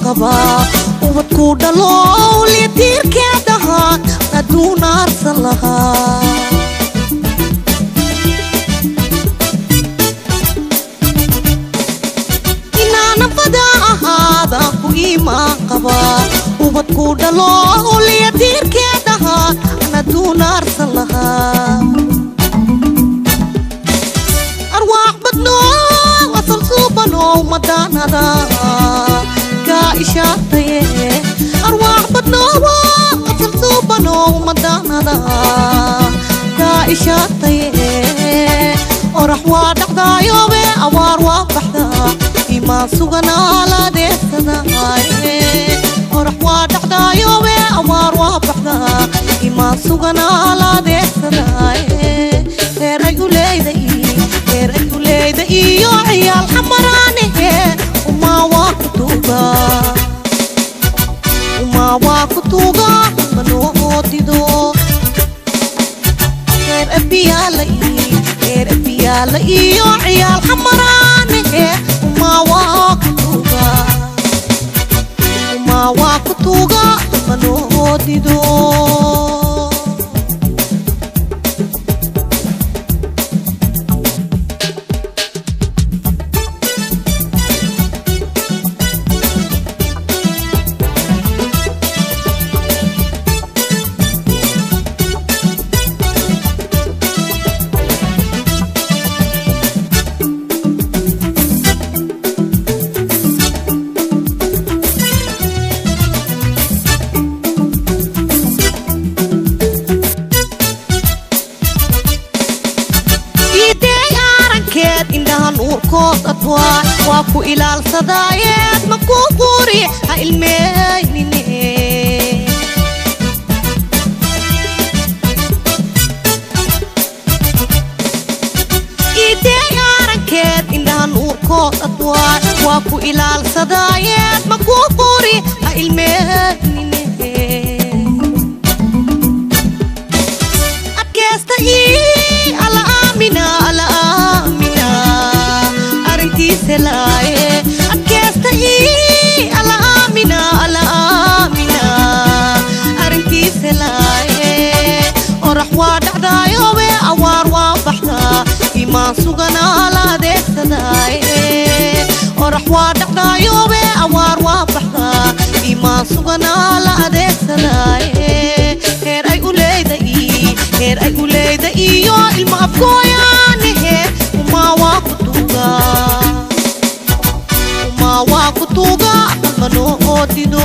Qabaa ubadkuu dhalo liitiirkeedahaa adduun aarsan lahaa. Inaanafada ahaada ku iimaan qabaa ubadkuu dhalo liitiirkeedahaa adduun aarsan lahaa. Arwaax badno asal suubanow madaanada kaa ishaartaye. Arwaax badno asal suubanow madaanada kaa ishaartaye. Orax waa dhacdaayobe, awaar waa baxdaa, imaan suganaa la adeegsadaaye. Orax waa dhacdaayobe, awaar waa baxdaa, imaan suganaa la adeegsadaaye. Heeray u leeyda, heeray u leeyda iyo ciyaal xamaraanahe. Umaa waa ku tuuga, umaa waa ku tuuga, manoo oodido. Heer abiyaala, heer abiyaala iyo ciyaal xamaraanahe. Umaa waa ku tuuga, umaa waa ku tuuga, manoo oodido. Iideey arankeed indhaha nuurkood adwaa waa ku ilaalsadaayeed ma kuu quuri ha ilmeynine. Iideey arankeed indhaha nuurkood adwaa waa ku ilaalsadaayeed ma kuu quuri ha ilmeynine. Adkaysta ii alla aamina, alla aamina arrintiisa laaye. Adkaysta ii alla aamina, alla aamina arrintiisa laaye. Orax waa dhacdaayobe, awaar waa baxdaa, imaan suganaa la adeegsadaaye. Orax waa dhacdaayobe, awaar waa baxdaa, imaan suganaa la adeegsadaaye. Heer ay u leeyda, heer ay u leeyda iyo ilma afkooyaanahe. Umaa waa ku tuuga, umaa waa ku tuuga, manoo oodido.